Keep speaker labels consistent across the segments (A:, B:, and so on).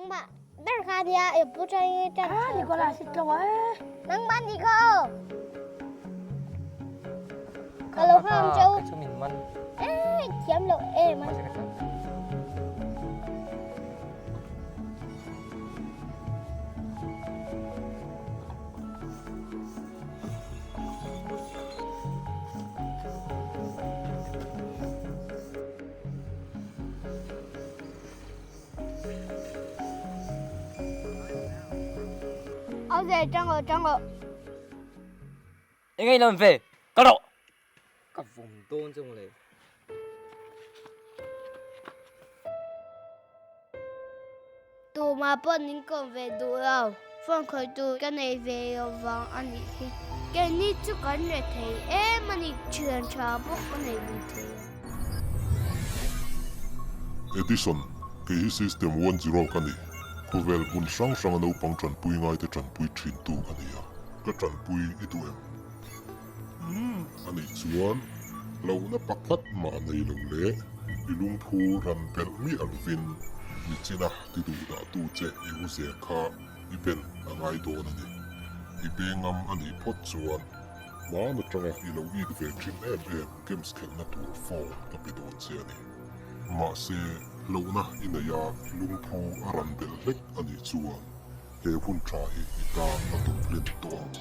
A: Nangmah ber kha nia i pu tang i tan.
B: Ah, Nicolas i tlo e.
A: Nangmah ni kha aw. Ka lo hang cheu.
C: Ka chu min man.
A: Eh, thiam lo e man. Au ze tang rawh tang rawh.
C: Eng ei lam ve ka rawh. Ka vawm dawn che mawle.
A: Tumah pawh min kawm ve duh lo. Phone khawih tur ka nei ve lo vang a nih hi. Keini chu kan re thei em a ni. Thian tha bawk ka nei ve thei lo.
D: Edison, Kei hi System 10 ka ni. Khawvel hmun hrang hranga naupang tanpui ngaite tanpui thintu ka ni a. Ka tanpui i duh em? A nih chuan lohna pakhat mah nei lo leh i lungphu ran belh miah lovin nichina ti duh dahtu che i u zeh kha i ben a ngai dawn a ni. I bengam a nih phawt chuan hmaan atanga i lo it ve thin em em games khelhna tur phone ka pe dawn che a ni. Mahse, lohna i nei a, i lungphu a ran belh hlek a nih chuan he hun tha hi i tan a tawp hlen tawh ang.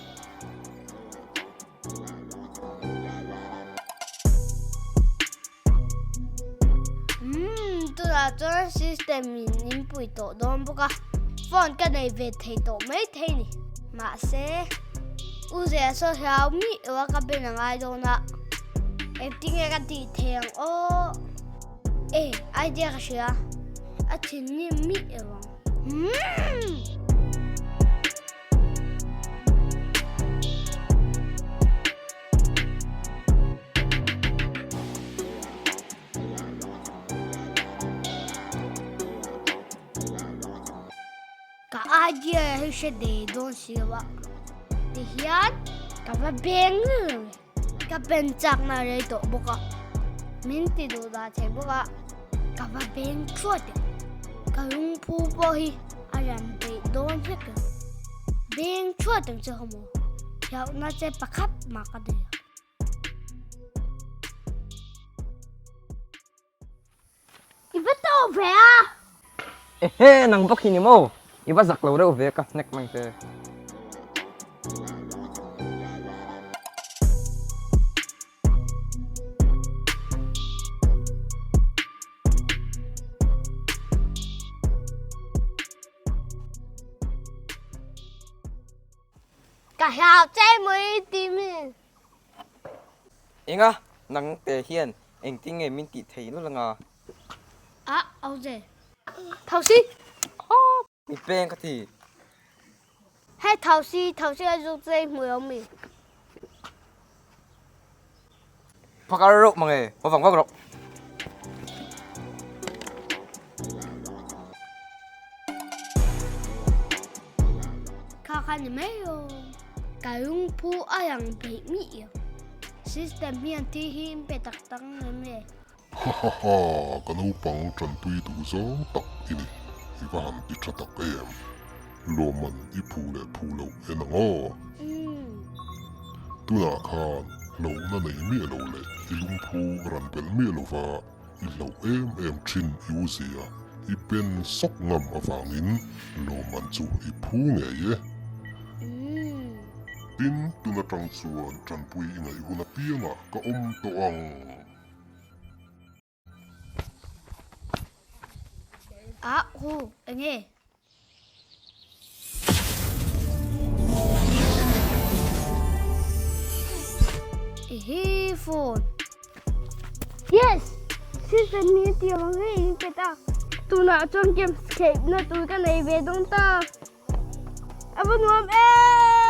A: Umm, tunah chuan system in min pui tawh dawn bawk a, phone ka nei ve thei tawh mai thei ni. Mahse, U Zia saw hlau mi lo a ka ben a ngai dawn a, engtinge ka tih thei ang aw? E, idea ka hria, a thinrim mi lo ang. Umm! Ka idea hi hre dei dawn si lo a, tihian ka va beng reng e, ka pen chakna rei tawh bawk a, min ti duh dah thei bawk a, ka va beng thuat e, ka lungphu pawh hi a ran peih dawn hlek lo, beng thuat ang che ho maw, hlauhna che pakhat mah ka nei lo. I va tawh ve a!
C: Ehe, nang bawk hi ni maw? I va zak lo reuh ve ka hnek mai che.
A: Ka hlau che mai ti mi.
C: Enga, nang te hian engtin nge min tih theih lul anga?
A: A, au che. Thau si.
C: Mi peng ka ti.
A: Hei thau si, thau si a zuk che hmu lo mi.
C: Phakar reuh mang e, haw vang vak rawh.
A: Kha kha ni mai o. Ka lungphu a lang peih mi ang. System hian thi hi in pe tak tak ngem le.
D: Ha ha ha, ka naupang tanpui duh zawng tak i ni, i va han ti tha tak em? Lawmman i phu leh phu loh en ang aw. Tunah khan hlauhna nei miah lo leh i lungphu ran belh miah lova i hlauh em em thin i u zia i pen sawk ngam avangin lawmman chu i phu ngei e. Tin, tun atang chuan tanpui i ngaih hun apiangah ka awm tawh ang.
A: A hu enge? Ehe phone. Yes! System hi tiang ang hi in pe ta. Tunah chuan games khelh na tur ka nei ve dawn ta. A va nuam em!